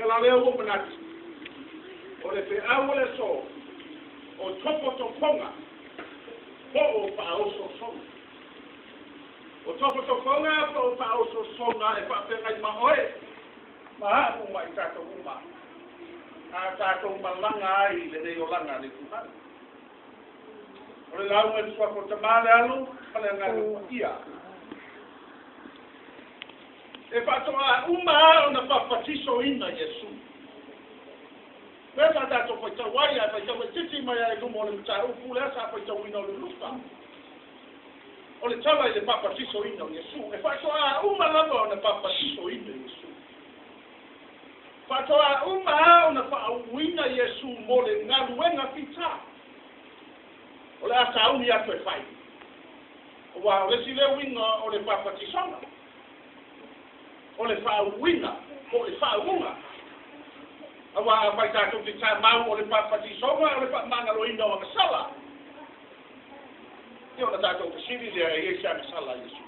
ala lea ua manatu, o le feau o le aso, o tofotofoga po o faaosoosoga. O tofotofoga po o faaosoosoga e faafeagai ma oe, ma a'u ma i tatou uma, a tatou malaga ai i lenei olaga le ituhale. O le lauga i le suafa o le Tama, le Alo ma le Agaga Paia. E faatoā uma lava ona papatisoina Iesu. Lea sa tatou faitau ai, ae faitau laitiiti mai lava i luma o le mataupu lea sa faitauina o le Luka. O le tala i le papatisoina o Iesu. E faatoā uma lava ona papatisoina Iesu. Faatoā uma lava ona faauuina Iesu mo le galuega fita. O le a sauni atu e fai. Aua o le isi lea uiga o le papatisoga. O le faauuina po o le faauuga. Aua afai tatou te tamau o le papatisoga o le faamagaloina o agasala, ia ona tatou fesili lea e i ai se agasala a Iesu.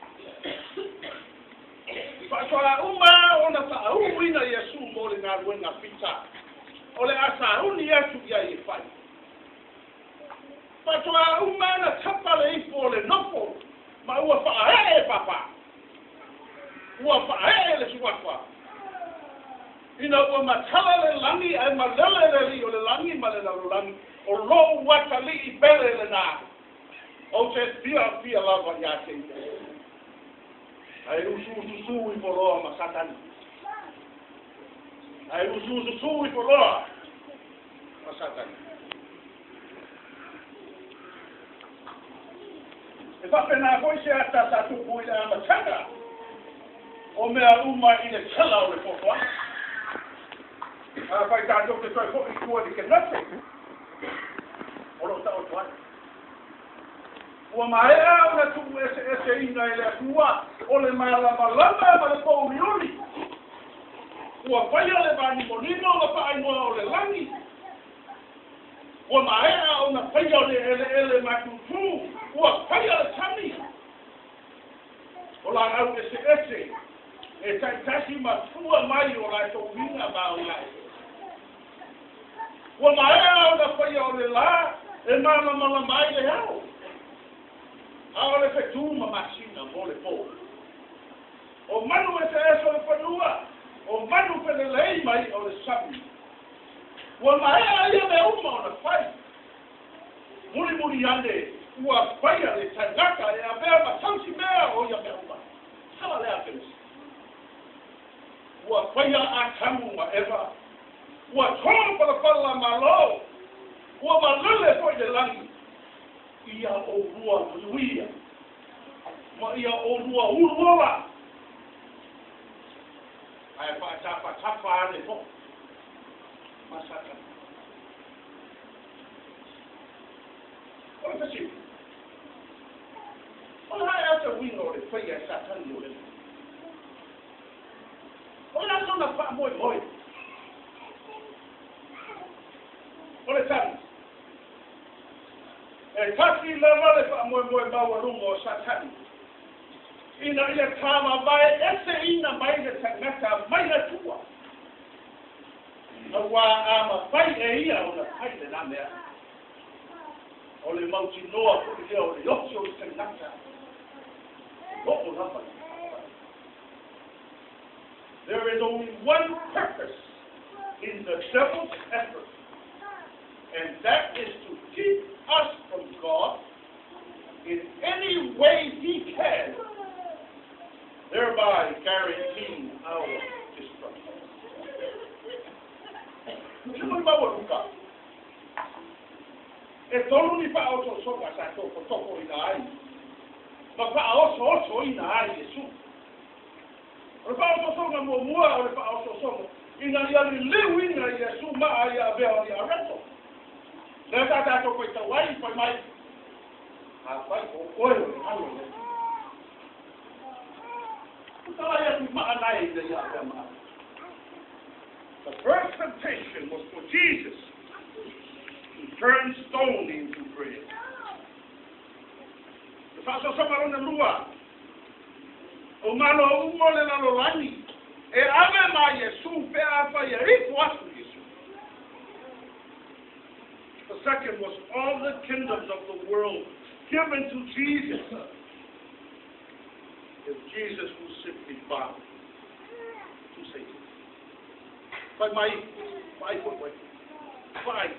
Faatoa uma ona faauuina Iesu mo le galuega fita. O le a sauni atu i ai e fai. Faatoa uma ona tapa le ipu o le nofo ma ua faaee e papa. Ua faaee le suafa. Ina ua matala le lagi ae malele le alii o le lagi ma le lalolagi, o lou atalii pele lenā. Ou te fiafia lava ia te ia. Ae usuususū ifo loa ma Satani. Ae usuususū ifo loa ma Satani. E faapena foi se ata sa tupu i le amataga o mea uma i le tala o le fuafuaga. Afai tatou te toe foi i tua i le Kenese, o lo o taoto ai. Ua maea ona tuueseeseina e le Atua o le malamalama ma le pōuliuli. Ua faia le vanimonimo ma faaigoa o le lagi. Ua maea ona faia le eleele matutu, ua faia le sami. O laau eseese e taitasi ma fua mai o latou uiga ma aoga eseese. Ua maea ona faia o le lā e malamalama ai le ao, a o le fetu ma masina mo le pō. O manu eseese o le fanua, o manu felelei ma i'a o le sami. Ua maea ia mea uma ona fai. Mulimuli ane ua faia le tagata e avea ma tausi mea o ia mea uma. Tala lea a Kenesi. Ua faia Atamu ma Eva. Ua tō palapala malo. Ua malele foi le lagi. Ia ʻolua manuia ma ia ʻolua ulu ola. Ae faatafatafa ane foi ma Satani. O le fesili, O le a ea se uiga o le faia e Satani o le mea? O le a sona faamoemoe? O le tali, E tasi lava le faamoemoe maualuga o Satani, ina ia tāmavae eseina mai le tagata mai le Atua. Auā a mafai e ia ona fai lenā mea, o le mautinoa foi lea o le oti o le tagata e oo lava i le fai. There is only one purpose in the devil's effort, and that is to keep us from God in any way he can, thereby guaranteeing our destruction. Se molimau a Luka, e tolu ni faaosoosoga sa tofotofoina ai ma faaosoosoina ai Iesu. O le faaosoosoga muamua o le faaosoosoga ina ia liliuina Iesu maa ia avea o ni areto. Lea sa tatou faitau ai, fai mai, Afai o oe o le Alo o le Atua. Talai atu i maa nae ina ia avea ma areto. The first temptation was for Jesus to turn stone into bread. Le faaosoosoga lona lua, o malo uma o le lalolagi E ave ma Iesu pe a fai e ifo atu Iesu. The second was all the kingdoms of the world given to Jesus, if Jesus would simply bow to Satan. Fai mai, fai foi foi. Fai.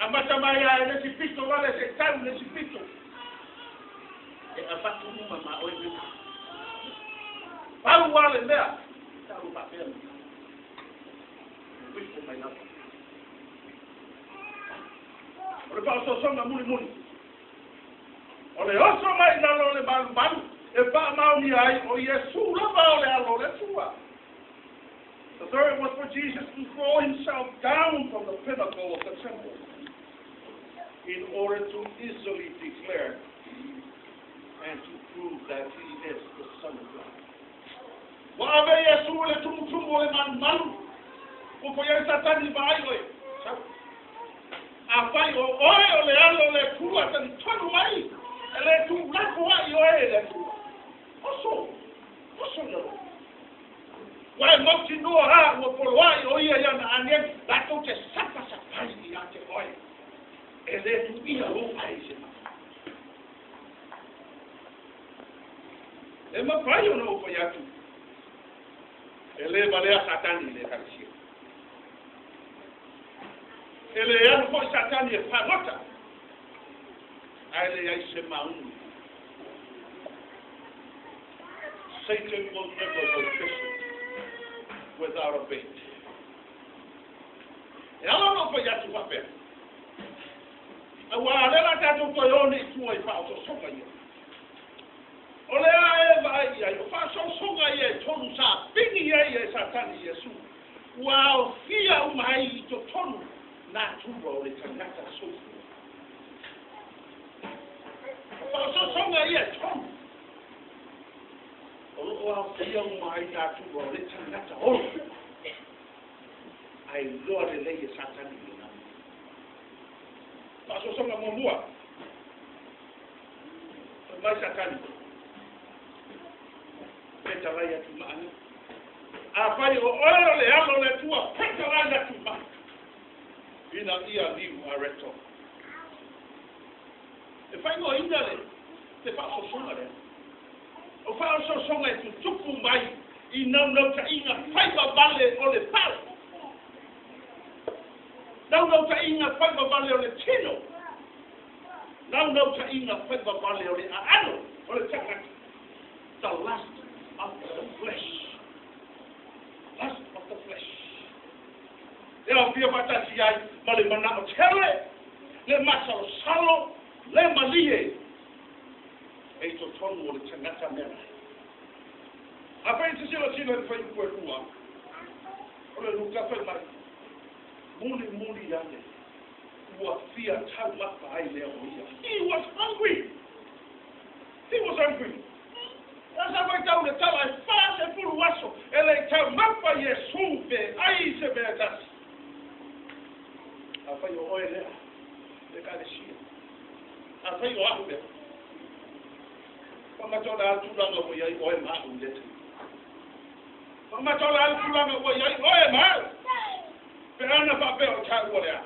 A mata mai a le si pito wale se tau le si pito. E a fatu uma ma oe me. Pau wale mea. Tau pa pea. Wifo mai lava. O le faaosoosoga mulimuli. O le oso mai lalo o le malumalu e faamaonia ai o Iesu lava o le alo o le Atua. The third was for Jesus to throw himself down from the pinnacle of the temple in order to easily declare and to prove that he is the Son of God. Ua ave Iesu i le tumutumu o le malumalu, ua fai ai Satani vaai oe, sau. Afai o oe o le alo o le Atua, talitonu mai, e le tuulafoai oe e le Atua. Oso, oso i lalo. Ua e mautinoa lā ua poloai o ia i ana aniani, latou te sapasapai ia te oe. E le tuuia lou ai se mata. E mafai ona ou fai atu, e le valea Satani i le Ekalesia. E le alu foi Satani e fagota, ae leai se maunu. Satan will never go fishing without a bait. E ala ona ou fai atu faapea, aua lea o le a tatou toe o nei i tua i faaosoosoga ia. O le a e vaai i ai, o faaosoosoga ia e tolu sa pigi ai e Satani i Iesu, ua aofia uma ai i totonu natura o le tagata soifua. O faaosoosoga ia e tolu, o lo o aofia uma ai natura o le tagata ola, ae iloa lelei e Satani lena mea. Faaosoosoga muamua, fai mai Satani, Petalai atu maa nei. Afai o oe o le alo o le Atua, petalai atu maa ina ia liu areto. E faaigoaina le le faaosoosoga lea. O faaosoosoga e tutupu mai i naunautaiga faivavale o le pau, naunautaiga faivavale o le tino, naunautaiga faivavale o le aano o le tagata. The lust of the flesh. Lust of the flesh. E aofia faatasi ai ma le manao tele, le masalosalo, le malie e i totonu o le tagata mealai. Afai e te silasila i le fuaiupu e lua o le Luka fai mai, Mulimuli ane ua fia taumafa ai lea o ia. He was hungry. He was hungry. Ea sa faitau le tala e 40 aso e le i taumafa Iesu pe ai se mea e tasi. Afai o oe lea le Ekalesia. Afai o a'u lea. Faamata o le a le tulaga ua i ai oe ma a'u i lea taimi. Faamata o le a le tulaga ua i ai oe ma a'u pe ana faapea o taua le a.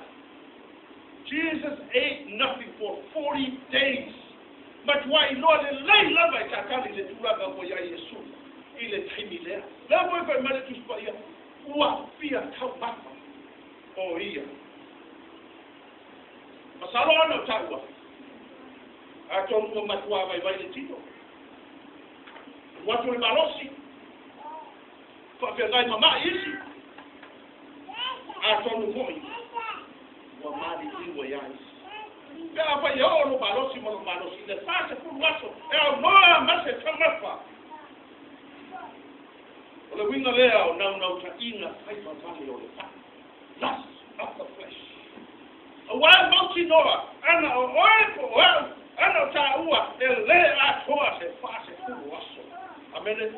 Jesus ate nothing for 40 days. Matuai iloa lelei lava e Satani le tulaga ua i ai Iesu i le taimi lea. Lea foi fai mai le Tusi Paia, ua fia taumafa o ia. Masalo ana o taua, atonu ua matuā vaivai le tino. Alu atu le malosi, faafeagai ma mai isi, atonu foi ua maliliu ai a isi. Pe afai e oo lou malosi ma lou malosi i le 40 aso e aunoa ma se taumafa. O le uiga lea o naunautaiga faivavale o le fai, lust of the flesh. Aua e mautinoa ana o oe po o a'u, ana o tāua e lē atoa se 40 aso. Amene.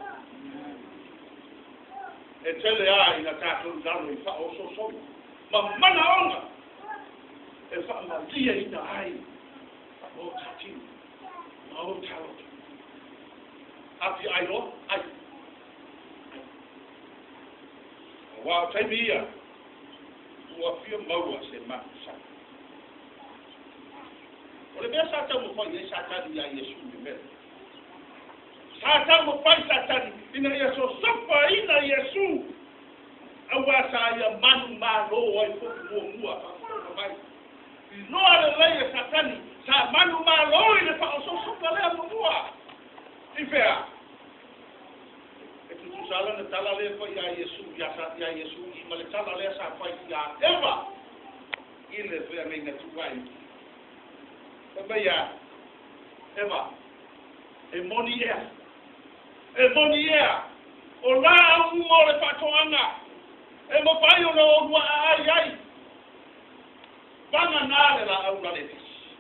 E tele a ina tātou i lalo i faaosoosoga ma manaoga e faamalieina ai o ta tino ma o ta loto. A fia ai loa, ai. Ai. Auā o taimi ia ua fia maua se mapusaga. O le mea sa taumafai i ai Satani iā Iesu i le mea lea. Sa taumafai Satani ina ia sosofaina Iesu, auā sa ia manumalo ai foi muamua a faafofoga mai. Iloa lelei e Satani, sa manumalo i le faaososofa lea muamua. I fea? E tutusa lana tala lea fai iā Iesu iā iā Iesu i ma le tala lea sa fai iā Eva i le feagaiga tuai. Fai mai ia Eva, E moni ea, e moni ea, o laau uma o le faatoaga e mafai ona olua aai ai, vagana le laau lale tasi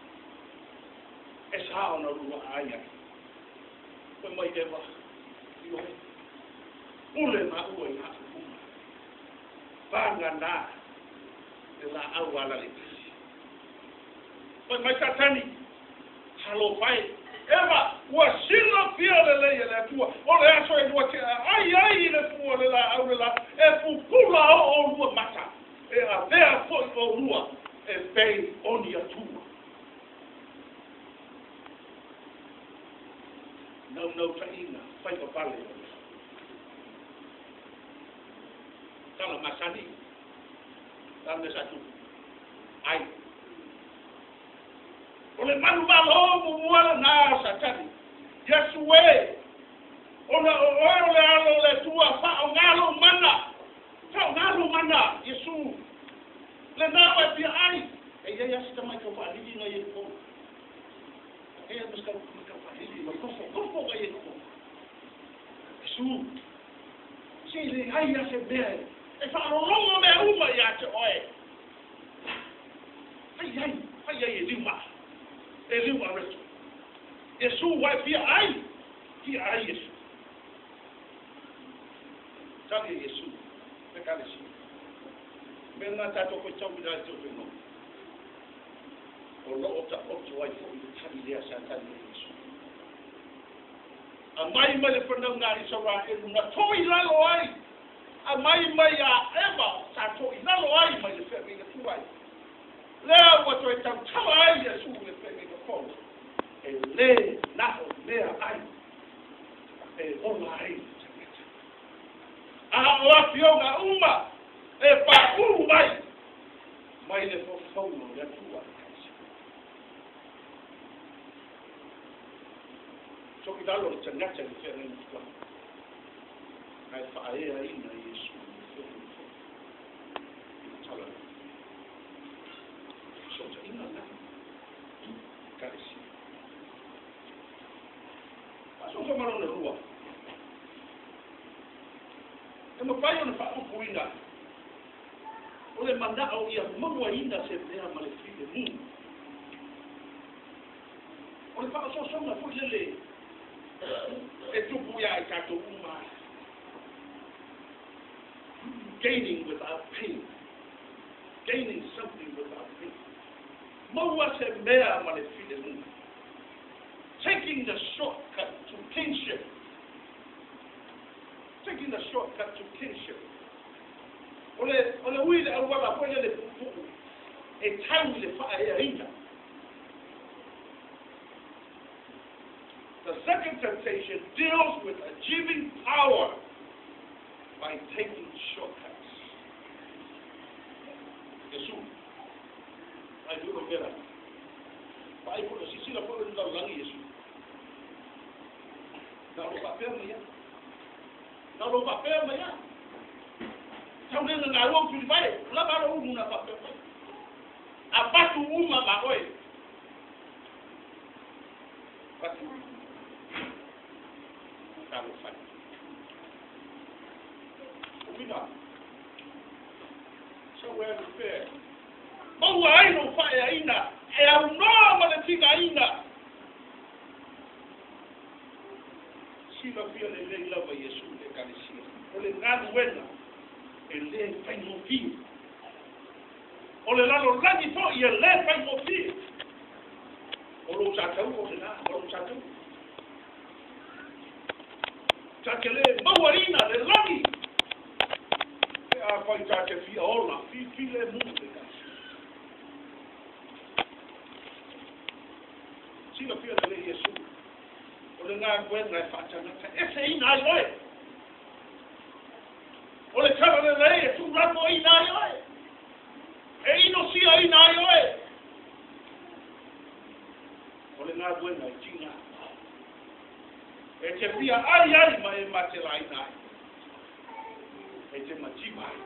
e sa ona lua aai ai. Fai mai Eva, Ioe, pule maua i laau uma, vagana le laau ala le tasi. Fai mai Satani, Talofa e, Eva, ua silafia lelei e le Atua, o le aso e lua te aai ai i le fua o le laau le la, e pupula o olua mata, e avea foi olua e pei o ni Atua. Naunautaiga faivavale o le tala masani, le a le mea sa tupu ai? O le manumalo muamua lena o Satani, Iesu e, ona o oe o le Alo o le Atua, faaaoga lou mana, faaaoga lou mana, Iesu, lena ua e fia ai. E i ai lava si tamai taufaalili na i ai i totonu. E i ai ma si tamai taufaalili ma tofotofo na i ai i totonu. Iesu, se leai lava se mea e faalologo mea uma ia te oe. Fai ai, fai ai e liu maa, e liu areto. Iesu ua e fia ai, fia ai Iesu. Tali e Iesu, Ekalesia. Mea lena tatou faitau i la i tau O lo o taoto ai foi le tali lea sa tali ai Iesu. Aumai mai le fanauga a Isaraelu na to i lalo ai, aumai mai iā Eva sa to i lalo ai mai le feagaiga tuai. Lea ua toe tautala ai Iesu i le feagaiga fou, e lē na o mea ai e ola ai le tagata. A o afioga uma e paʻū mai mai le fofoga o le Atua e Kaiso. To i lalo le tagata i le feagaiga tuai, ae faaeaina Iesu i le feagaiga fou i le tala lea. Fesootaiga lena, Ekalesia. Faasoasoa ma lona lua, e mafai ona faaupuina o le manao ia mauaina se mea ma le filemu. O le faaosoosoga foi lele e tupu iā i tatou uma, gaining without pain, gaining something without pain, maua se mea ma le filemu, taking the shortcut to kingship, taking the shortcut to kingship. O le, o le ui i le auala foi lele puupuu e tau i le faaeaina. The second temptation deals with achieving power by taking shortcuts. Iesu, ai foi o mea la. Vaai foi, silasila foi o le lalolagi Iesu. Na o lo faapea mai ai. Na o lo faapea mai ai. Tau le gagaua u tulivae, o lava alo ulu na faapea mai. Avatu uma ma oe. Avatu uma. Talofa e. Uiga. Sau e alu pea. Maua ai lou faaeaina e aunoa ma le tigaina. Silafia lelei lava Iesu i le Ekalesia, o le galuega e le faigofie. O le lalolagi foi e le faigofie. O lou sataua o lena, o lou sataua. Ta te le mauaina le lagi pe Afai ta te fia ola, filemu le ekalesia. Silafia lelei Iesu, o le galuega e faatagataeseina ai oe. O le talalelei e tuulafoaiina ai oe, e inosiaina ai oe. O le galuega e tiga e te fia ai ai ma e matelaina ai, e te mativa ai.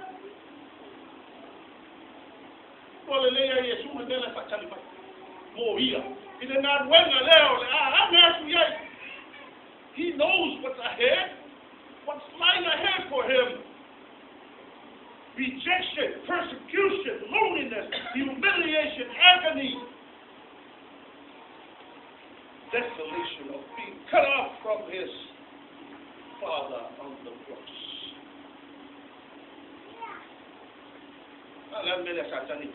Ua lelei ai Iesu le mea la e faatali mai mo ia i le galuega lea o le a age atu i ai. He knows what's ahead, what's lying ahead for him. Rejection, persecution, loneliness, humiliation, agony, desolation of being cut off from his Father on the cross. A le a le mea lea Satani?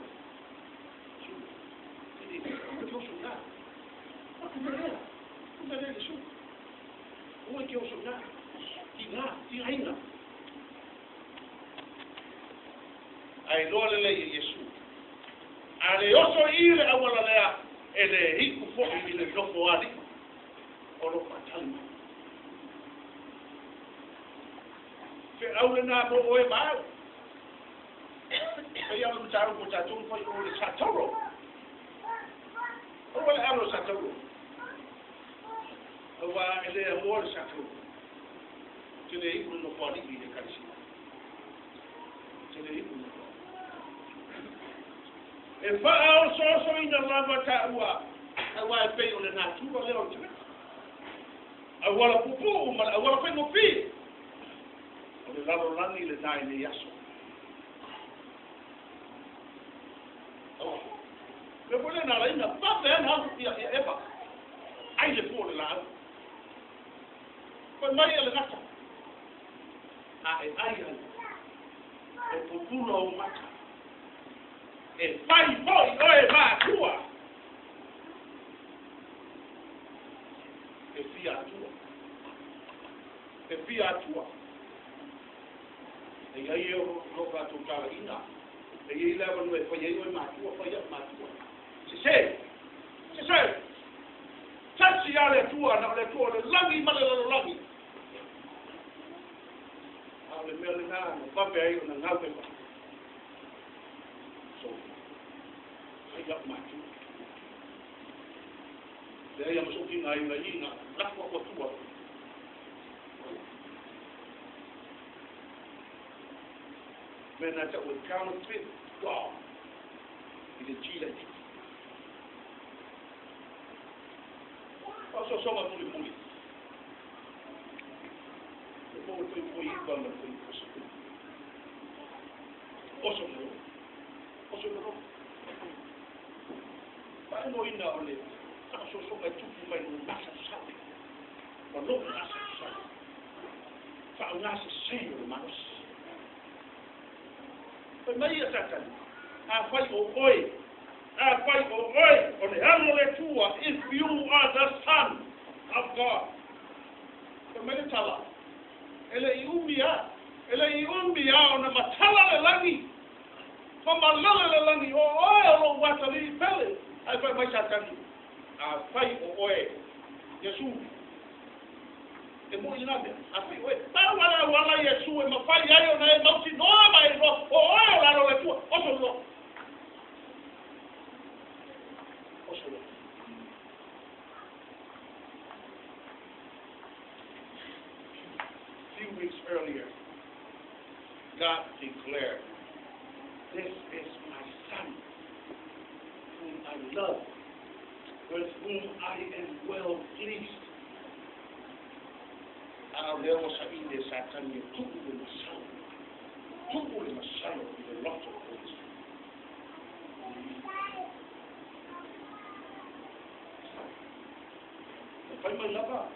Aua e te oso i ina. Ua te oso i ina. Aua e te oso i ina. Tiga, tigaina. Ae iloa lelei e Iesu, a le oso i i le auala lea, e le iu foi i le nofoalii o lo o faatali mai. Feau lena mo oe ma au. Pei lava o le mataupu a tatou na fai o le Satauro. Aua le alo o Satauro. Aua e le amoa le Satauro. Te le iu le nofoalii i le ekalesia. Te le iu le nofoalii. E faaosoosoina lava taua, aua e pei o le natura lea o le tagata. Auala puupuu ma le auala faigofie. O le lalolagi lena i nei aso. Aua. Mea foi lea na ala ai ona vave lava ona alu ia Eva, ai le fua o le laau. Fai mai le gata, a e ai ai, e pupula ou mata, e fai foi oe ma Atua. E fia Atua. E fia Atua. E i ai e o lo tatou talaiga. E i ai le avanoa e fai ai oe ma Atua, fai au ma Atua. Sese! Sese! Tasi lava le Atua, na o le Atua o le lagi ma le lalolagi. A o le mea lena na vave ai ona gau Eva. So, fai au ma Atua. Leai a ma sou tigaina i na lafo aku Atua. Mea na tau e counterfeit God i le G laitiiti. Faaosoosoga mulimuli. Le po o le fuaipua 9 ma le fuaipua 10. Oso i lalo. Oso i lalo. Faaigoaina o le faaosoosoga e tupu mai lou masalosalo ma lou masalosalo. Faauigasese o le malosi. Fai mai ia Satani, Afai o oe, afai o oe o le Alo o le Atua, if you are the Son of God. Fai mai le tala, E le i umi a, e le i umi a ona matala le lagi, ma malele le lagi, o oe o lou atalii pele. Ae fai mai Satani, Afai o oe, Iesu, E moni lena mea, afai oe, pau lava le auala Iesu e mafai ai ona e mautinoa ma e iloa o oe o le Alo o le Atua, oso loa. Oso loa. Few weeks earlier, God declared, This is my son, whom I love, with whom I am well pleased. A o lea ua saili e Satani e tuu le masalo, tuu le masalo i le loto o Iesu. E fai mai lava,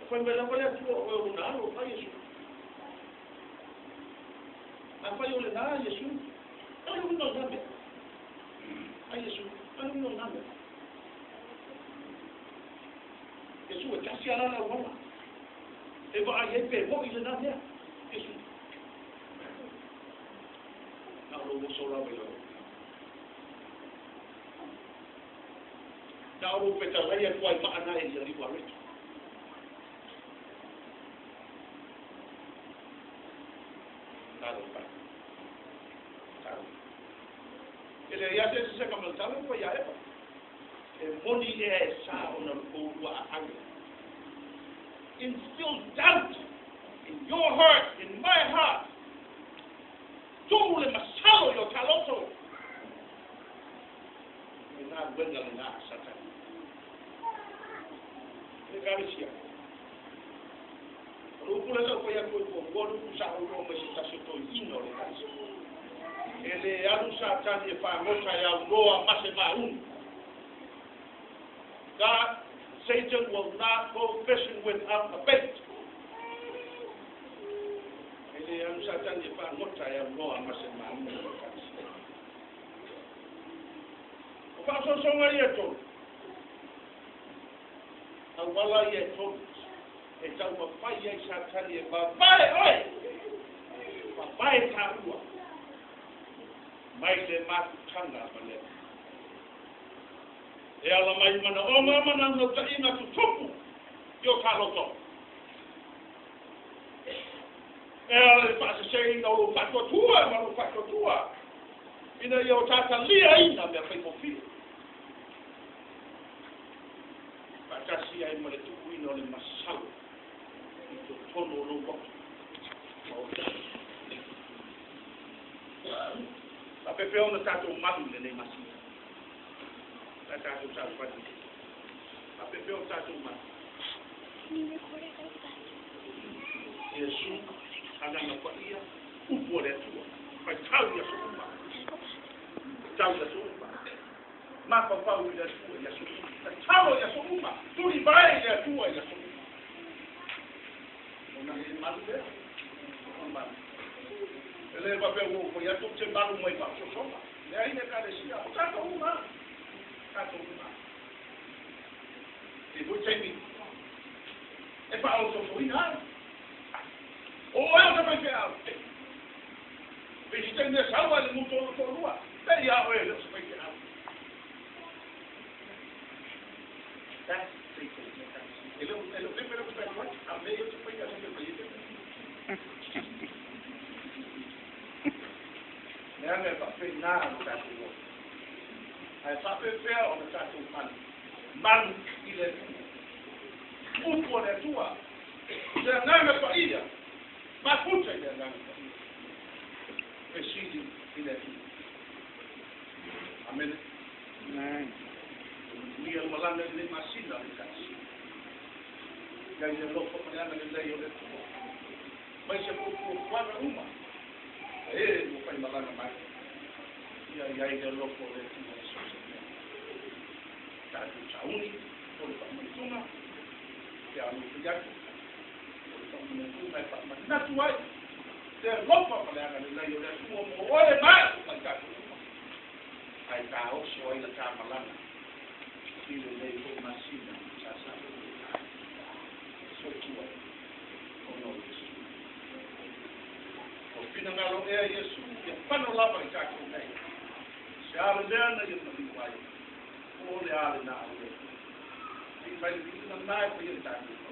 e fai mai lava le Atua o oe o lona alo, a Iesu. Afai o lena Iesu, o le uiga o lena mea. A Iesu, o le uiga o lena mea. Iesu e tasi lava le auala e vaai ai pe moni lena mea. Iesu. lou oso lava i lalo. Na o lou fetalai atu ai maa na e ia liu aretu. Talo pa. Talo. E le ia se se ka maltalo pa ia epa. E moni ea e sa ona oulua aage. Instill doubt in your heart, in my heart. Tuu le masalo i o taloto. E nā wenga le nā Satani. E kalesia. O le upu le lau pai atu e tua lupu sa o mai se tasi o toi ina o le kalesia. E le alu Satani e whangota e au noa mase maunu. God, Satan will not go fishing without a bait. E le alu Satani e whangota e au noa mase maunu o le kalesia. O whaasosonga ia tolu. Auala ia tolu. E tau mawhai ai Satani e mavae oe. Mavae tāua. Mai le mākutanga ma le. E ala mai mana o ngā mana ngau ta inga tutupu i o tāloto. E ala le whaasasei o lo whatotua ma lo whatotua. Ina ia o tātalia ina mea whaipofia. Whaatasi ai ma le tukuina o le masalo i tō tono o lou watu. Ma o tātou. A pepe ona tātou malu le nei masina. Tā tātou tātou whati. A pepe ona tātou malu. Iesu, ananga pa ia, upu o le atua. Pai tau ia su uma. Tau ia su uma. Mapa pau i le atua ia su uma. Tau ia su uma. Turi vai le atua ia su uma. Ona he malu lea. Ona malu. E le papea ua ko ia tō te malu mai wha sosoma. Le aine ka le sia. O tātou uma. Tātou uma. E fui teimi. E wha o soso ina ai. O oe o te mai whiau. Pe si teimi e saua le muto o tō lua. Pe ia oe le o se mai whiau. That's Satan. E leo pepe leo pepe leo a me o te pai a se pai e. Me anga e whape nā o tātou o. Ai whape pēa o na tātou manu. Manu i le atua. Upu o le atua. Le anganga pa ia. Mafuta i le anganga pa ia. E sili i le atua. Amen. Amen. Ia malanga i le masina le kasi. Ia i le lofo ma le anga le lei o le atua. Mai se pupu kuana uma. E mo whai malanga mai. Ia ia i le lofo le atua e so se mea. Tātou sauni, o le whaamanitunga, te anu whiatu, o le whaamanitunga e whaamanatu ai. Te lofa ma le anga le lei o le atua mo oe mai mai tātou uma. Ai tā oso ai la tā malanga. I le lei o masina, sa sa o le tā. Soitua, o no Yesu. O pinangalo ea Yesu, ia pano lava i tātou nei. Se ale lea na ia maliu ai, o le ale na ale. I mai le vina nai pa ia tātou.